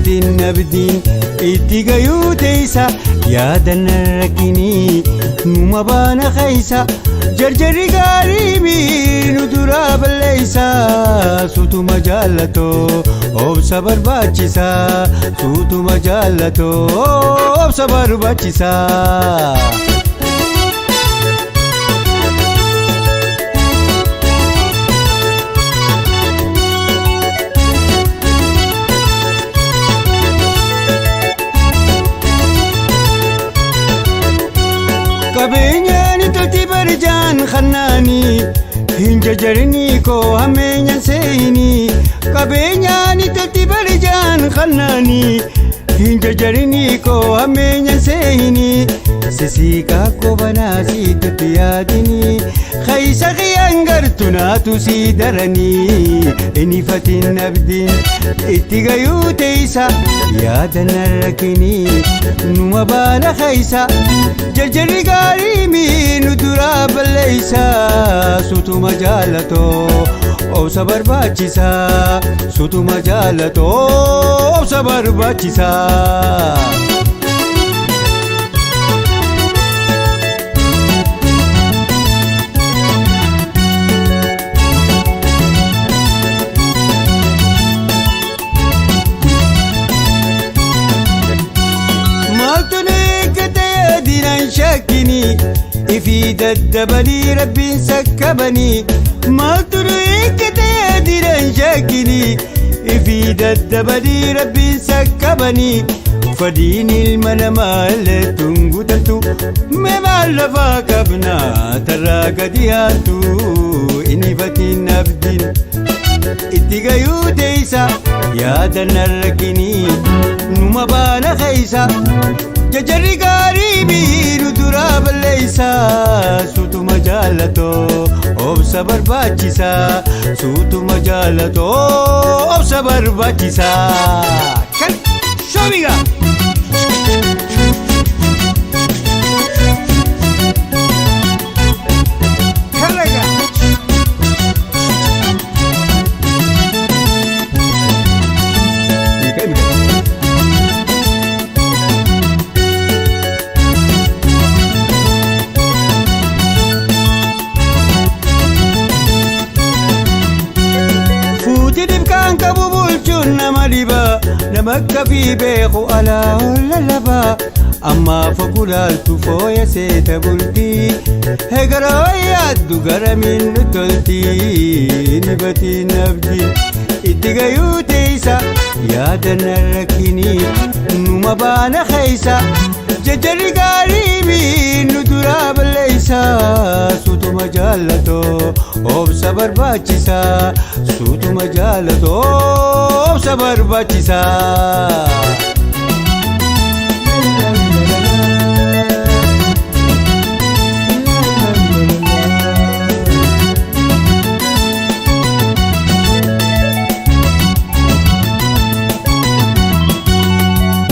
Inifatiin abdiin itti gayuu teessa yaadan rakkinii numa baana keessa jarjarri gaarii miinu duraa balleessa suutuma jaallatoo obsa barbaachisa suutuma jaallatoo obsa barbaachisa. Qabeenyaan tolti barjaan kannaanii hin jarjarinii koo hammeenyaan seenii. Qabeenyaan tolti barjaan kannaanii hin jarjarinii koo hammeenyaan seenii. Sisiiqaa kobanaa siitutti yaadinii keessa kiyyaan gartu naatu sii daranii. Inifatiin abdiin itti gayuu teessa yaadan rakkinii numa baana keessa. Jarjarri gaarii miinu duraa balleessa suutuma jaallatoo obsa barbaachisa suutuma jaallatoo obsa barbaachisa. Maaltu nu eeggate yaadinaan shakkinii ifii daddabanii rabbiin sakkabanii. Maaltu nu eeggate yaadinaan shakkinii ifii daddabanii rabbiin sakkabanii. Fadhiin ilma namaa illee guutamtu mee maal lafaa qabnaa tarraa gadi haatu inifatiin abdiin. Itti gayuu teessa yaadan rakkinii numa baana keessa jarjarri gaarii miinu duraa balleessa suutuma jaallatoo obsa barbaachisa suutuma jaallatoo obsa barbaachisa. Kan shoomiga. Karraga. Fuuti dhibkaan qabu bulchuun nama dhiba nama akka fi beeku alaa lallaba ammaa fokulaaltu fooya seeta bultii hegaroo yaaddu garamiin nu toltii nibatiin abdiin itti gayuu teessa yaadan rakkinii numa baana keessa jarjarri gaarii miinu duraa balleessa suutuma jaallatoo obsa barbaachisa suutuma jaallatoo obsa barbaachisa.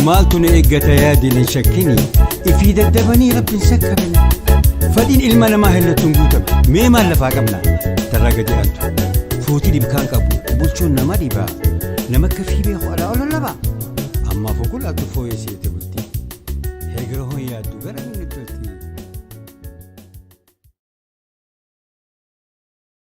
Maaltu nu eeggata yaadin hin shakkinii ifii daddabanii rabbiin sakkabanii. Fadhiin ilma namaa hellattuun guutame mee maal lafaa qabna tarraa gadi aantu. Fuutii dhibkaan qabu bulchuun nama dhiba nama akka fi beeku alaa ol lallaba. Ammaa fokulaaltu fooyyee seete bultii heegaroo yaaddu gara inni tolti.